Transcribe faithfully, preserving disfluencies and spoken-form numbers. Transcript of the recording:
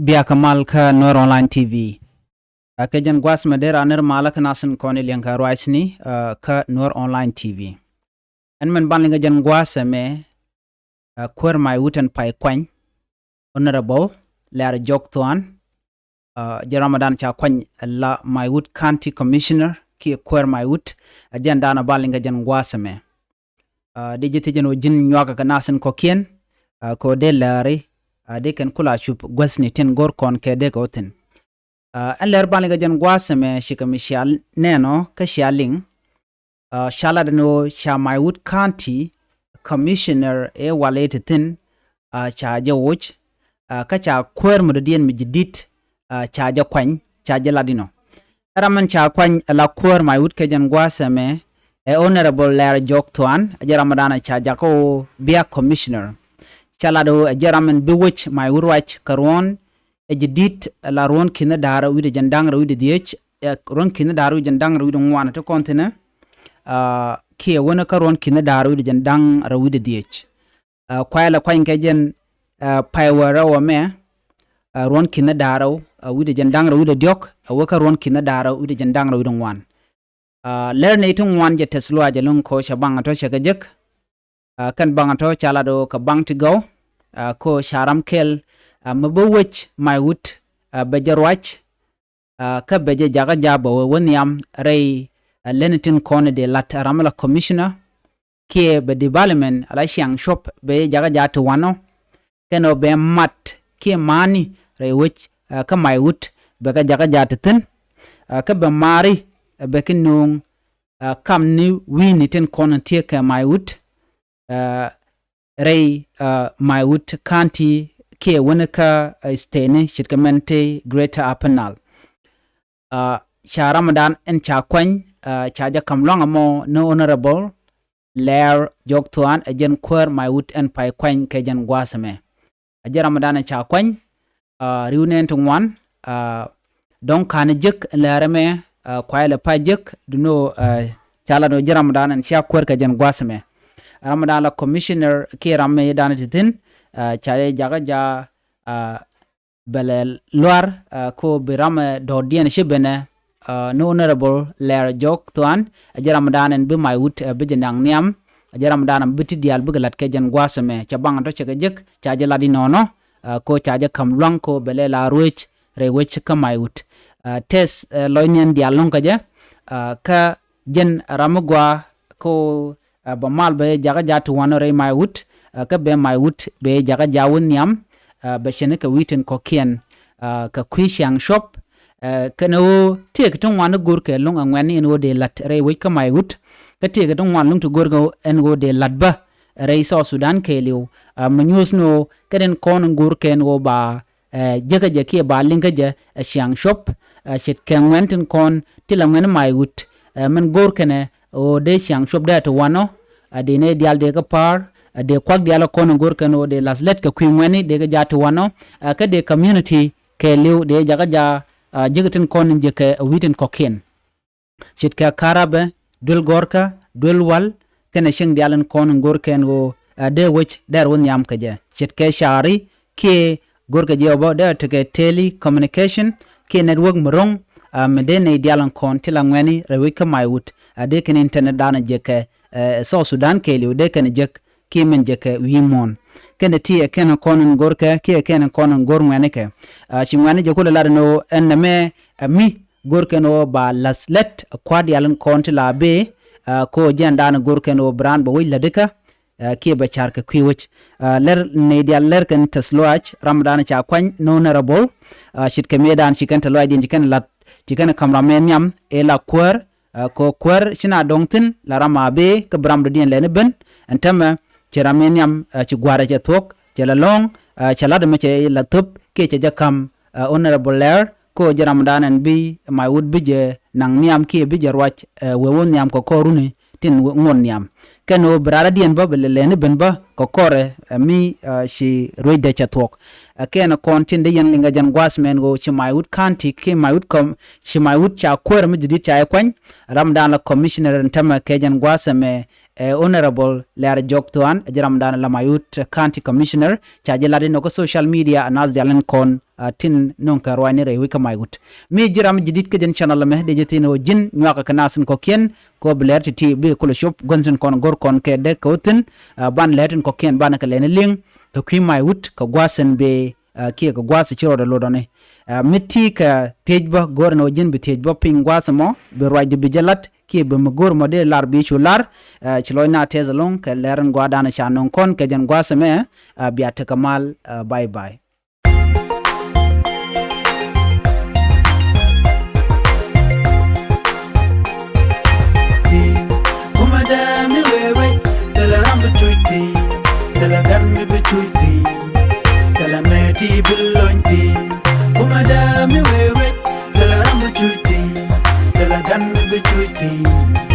Bia kä mal kä Nuer Online T V. Ɛ kɛ jɛn gua̱a̱th mɛ dee raan nir malä kä nasin kɔn i liɛŋ kɛ ruacni kä Nuer Online T V. Ɛn mɛn ban liŋ kɛ jɛn gua̱a̱th ɛmɛ, ɛ kuäär Maiwut ɛn Pay Kuany, Honorable Lɛr Jɔk Thuan, ɛ jɛ Ramadan ca kuany la Maiwut County Commissioner kiɛ kuäär Maiwut, ɛ jɛn daanɔ ban liŋ kɛ jɛn gua̱a̱th ɛmɛ. Ɛ di ji̱ thiecɛn wä ji̱n nyuakä kɛ nasin kɔ̱kiɛn, ɛ kɛ wä dee lɛri, ɛ di kɛn kula cup guäthni tin go̱r kɔn kɛ dee kɛ wä thi̱n. Ɛ ɛn lɛr ban liŋ kɛ jɛn gua̱a̱th ɛmɛ cikɛ mi cia nɛnɔ kä cia liŋ. Ɛ ca lat ɛn ɣöö ca Maiwut County Commissioner ëë wal ëë ti thi̱n, ɛ ca jɛ woc, ɛ kä ca kuäär mi dɔ̱diɛn mi ji̱ di̱t, ɛ ca jɛ kuany, ca jɛ lat inɔ. Ɛ ram min ca kuany ɛ la kuäär Maiwut kɛ jɛn gua̱a̱th ɛmɛ, ɛ Honorable Lɛr Jɔk Thuan, ɛ jɛ Ramadan ɛ ca jakä ɣöö bia Commissioner. Ca lat ɣöö ɛ jɛ ram min bi wec Maiwut ruac kɛ ruɔ̱n ɛ ji̱ di̱t ɛ la ruɔ̱n ki̱n da̱rä wi̱cdɛ jɛn da̱ŋ rɛw wi̱cdɛ dhieec, ɛ ruɔ̱n ki̱n da̱rä wi̱cdɛ jɛn da̱ŋ rɛw wi̱cdɛ ŋuan ti kɔn thi̱nɛ, ɛ kiɛ wänä kä ruɔ̱n ki̱n da̱rä wi̱cdɛ jɛn da̱ŋ rɛw wi̱cdɛ dhieec. Ɛ kuay la kuany kɛ jɛn, ɛ pay wä rɛw ɛmɛ, ɛ ruɔ̱n ki̱n da̱rä, ɛ wi̱cdɛ jɛn da̱ŋ rɛw wi̱cdɛ diɔ̱k, ɛ wä kä ruɔ̱n ki̱n da̱rä wi̱cdɛ jɛn da̱ŋ rɛw wi̱cdɛ ŋuan. Ɛ lɛr nɛy ti ŋuan jɛ tɛth luac ɛlɔ̱ŋ kɔ cɛ baŋ tɔ̱ cɛ kɛ jek. Ɛ kɛn baŋ tɔ̱ ca lat ɣöö kɛ baŋ ti gɔw, ɛ kɔ ca ram kɛl, ɛ mi bä wec Maiwut, ɛ bɛ jɛ ruac, ɛ kä bɛ jɛ jakä ja̱ bɛ wä wä nhiam rɛy, ɛ leni tin kɔn dee lat ɛ ram la Commissioner, kiɛ bɛ development ala ciaŋ cuɔp bɛ jɛ jakä ja̱ ti wanɔ. Kɛn ɔ bɛ mat kiɛ mani rɛy wec, ɛ kä Maiwut bɛ kɛ jakä ja̱ ti thi̱n. Ɛ kä bɛ mari, ɛ bɛ ki nuŋ, ɛ kam ni wi̱i̱ni tin kɔn thiek kɛ Maiwut, ɛ rɛy, ɛ Maiwut County kiɛ wänä kä, ɛ state ni ce̱tkɛ mɛn te Greater Upper Nile. Ɛ ca Ramadan ɛn ca kuany, ɛ ca jɛ kam luaŋ ɛmɔ ni Honorable Lɛr Jɔk Thuan ɛ jɛn kuäär Maiwut ɛn Pay Kuany kɛ jɛn gua̱a̱th ɛmɛ. Ɛ jɛ Ramadan ɛ ca kuany, ɛ riw nɛn ti ŋuan, ɛ dɔ̱ŋ ka̱n jek lɛr ɛmɛ, ɛ kuay lɛ pa jek, duno, ɛ ca lat ɣöö jɛ Ramadan ɛn cia kuäär kɛ jɛn gua̱a̱th ɛmɛ. Ramadan la Commissioner kiɛ ram mi dan ti thi̱n, ɛ ca jɛ jakä ja̱, ɛ bɛ lɛ luar, ɛ ko bi ram, ɛ dɔ̱diɛn ci benɛ, ɛ ni Honorable Lɛr Jɔk Thuan, ɛ jɛ Ramadan ɛn bi Maiwut, ɛ bi jɛ naŋ nhiam, ɛ jɛ Ramadan ɛn bi ti diaal bikɛ lat kɛ jɛn gua̱a̱th ɛmɛ. Ca baŋ tɔ̱ cɛ kɛ jek, ca jɛ lat inɔnɔ, ɛ ko ca jɛ kam luaŋ ko bɛ lɛ la ruec rɛy wec kä Maiwut. Ɛ tɛth, ɛ lɔcniɛn diaal lɔ̱ŋ kä jɛ, ɛ kä jɛn ram mi gɔaa ko, ɛ bɛ mal bɛ jakä ja̱ ti wanɔ rɛy Maiwut, ɛ kä bɛ Maiwut bɛ jakä ja̱ wä nhiam, ɛ bɛ cɛn kɛ wi̱i̱ tin kɔ̱kiɛn, ɛ kɛ kui̱ ciaŋ cuɔp, ɛ kɛn ɣöö tiek ti ŋuan go̱rkɛ lɔ̱ŋ ɛ ŋuɛ̈tni ɛn ɣöö dee la̱t rɛy wec kä Maiwut, kä tiek ti ŋuan lɔ̱ŋ ti go̱rkɛ ɛn ɣöö dee la̱t bä rɛy South Sudan kɛɛliw, ɛ mi nyuɔ̱th ni ɣöö kɛ tin kɔn go̱rkɛ ɛn ɣöö ba, ɛ jekä jɛ kiɛ ba liŋkä jɛ, ɛ ciaŋ cuɔp, ɛ ce̱tkɛ ŋuɛ̈tni tin kɔn ti la ŋuɛ̈tni Maiwut, ɛ min go̱rkɛnɛ ɣöö dee ciaŋ cuɔp dee ti wanɔ, ɛ dee nɛy diaal dee kä pa̱a̱r, ɛ dee kuak diaal kɔn go̱rkɛn ɣöö dee la̱th lät kɛ kui̱ ŋuɛ̈tni dee kä ja̱ ti wanɔ, ɛ kä dee community kɛɛliw dee jakä ja̱, ɛ jek tin kɔn jek kɛ wi̱i̱ tin kɔ̱kiɛn. Ce̱tkɛ karabɛ, duel gɔ̱rkä, duel wal, kɛnɛ cieŋ diaal in kɔn in go̱rkɛn ɣöö, ɛ dee wec dɛr wä nhiam kɛ jɛ. Ce̱tkɛ cari, kiɛ go̱rkɛ jɛ ɔ bä dee tekɛ telecommunication, kiɛ network mi ro̱ŋ, ɛ mi dee nɛy diaal in kɔn ti la ŋuɛ̈tni rɛy wec kä Maiwut, ɛ dee kɛn internet danɔ jɛ kɛ, ɛ South Sudan kɛɛliw dee kɛn jek, kiɛ min jɛ kɛ wi̱i̱ muɔ̱ɔ̱n. Kɛnɛ ti ɛ kɛn kɔn in go̱rkɛ, kiɛ kɛn kɔn in go̱r ŋuɛ̈tnikɛ. Ɛ ci ŋuɛ̈tni jɛ kulɛ lat in ɣöö ɛn nɛmɛ, ɛ mi go̱rkɛn ɣöö ba la̱th lät kua̱r diaal in kɔn ti la bëë, ɛ ko jɛn danɔ go̱rkɛn ɣöö bi raan bɛ wec lätdikä, ɛ kiɛ bɛ ca̱r kɛ kui̱ wec. Ɛ lɛr nɛy diaal lɛr kɛn tɛth luaac, ram danɔ ca kuany ni Honorable, ɛ ce̱tkɛ mëë danɔ ci kɛn tɛth luaacdiɛn ci kɛn la̱th, ci kɛn kam ram mɛ nhiam, ɛ la kuäär, ɛ ko kuäär ci na dɔ̱ŋ thi̱n la ram a bëë, kä bi ram dɔ̱diɛn lɛni ben, ɛn täämɛ, ci ram mɛ nhiam, ɛ ci gua̱a̱rɛ cɛ thuɔ̱k, cɛ la lɔ̱ŋ, ɛ cɛ la̱t ɛmɛ cɛ la thöp, kiɛ cɛ jɛ ka̱m, ɛ Honorable Lɛr, ko jɛ Ramadan ɛn bi Maiwut bi jɛ naŋ nhiam kiɛ bi jɛ ruac, ɛ wee wä nhiam kɛ kɔr runi tin ŋuɔ̱t nhiam. Kɛn ɣöö bi rara diɛn bä bi lɛ lɛni ben bä kɛ kɔrɛ, ɛ mi, ɛ ci ruecdɛ cɛ thuɔ̱k. Ɛ kɛn kɔn tin dee yɛn liŋ kɛ jɛn gua̱a̱th mɛn ɣöö ci Maiwut County kiɛ Maiwut kɔm, ci Maiwut ca kuäär mi ji̱ di̱t ca jɛ kuany. Ramadan la commissioner ɛn täämɛ kɛ jɛn gua̱a̱th ɛmɛ, ɛ Honorable Lɛr Jɔk Thuan, ɛ ji̱ ramdan Lamai Wut County Commissioner, ca ji̱ lat inɔ kä social media, ɛ naath diaal in kɔn, ɛ tin nöŋ kɛ ruacni rɛy wec kä Mai Wut. Mi ji̱ ram ji̱ di̱t kä jɛn channel ɛmɛ, dee ji̱ thi̱n ɣöö ji̱n nyuakä kɛ naath in kɔ̱kiɛn, kɛ ɣöö bi lɛr ti̱ti̱ bi kulɛ cop gua̱n in kɔn go̱r kɔn kɛ dee kɛ wä thi̱n, ɛ ban lɛr tin kɔ̱kiɛn banɛ kɛ lɛni li̱eŋ kɛ kui̱ Mai Wut kɛ gua̱a̱th in bi, ɛ kiɛ kɛ gua̱a̱th ci rɔɔdɛ lotdɔni. Ɛ mi ti kɛ thiec bä, go̱o̱rɛ ni ɣöö ji̱n bi thiec bä piny gua̱a̱th ɛmɔ, bi ruacdu bi jɛ la̱t kiɛ bi mi go̱o̱r mɔ dee lar bi cu lar. Ɛ ci lɔcna tɛth ɛlɔ̱ŋ kɛ lɛr in gua̱a̱thdan ca nöŋ kɔn kɛ jɛn gua̱a̱th ɛmɛ. Ɛ bia tekɛ mal, ɛ bye bye. Ti, kumɛ dee mi wee wec, thilɛ ram bi cuc ti, thilɛ gan mi bi cuc ti, thilɛ mɛ ti bi lony ti. Kumɛ dee mi wee wec, thilɛ ram bi cuc ti, thilɛ gan mi bi cuc ti.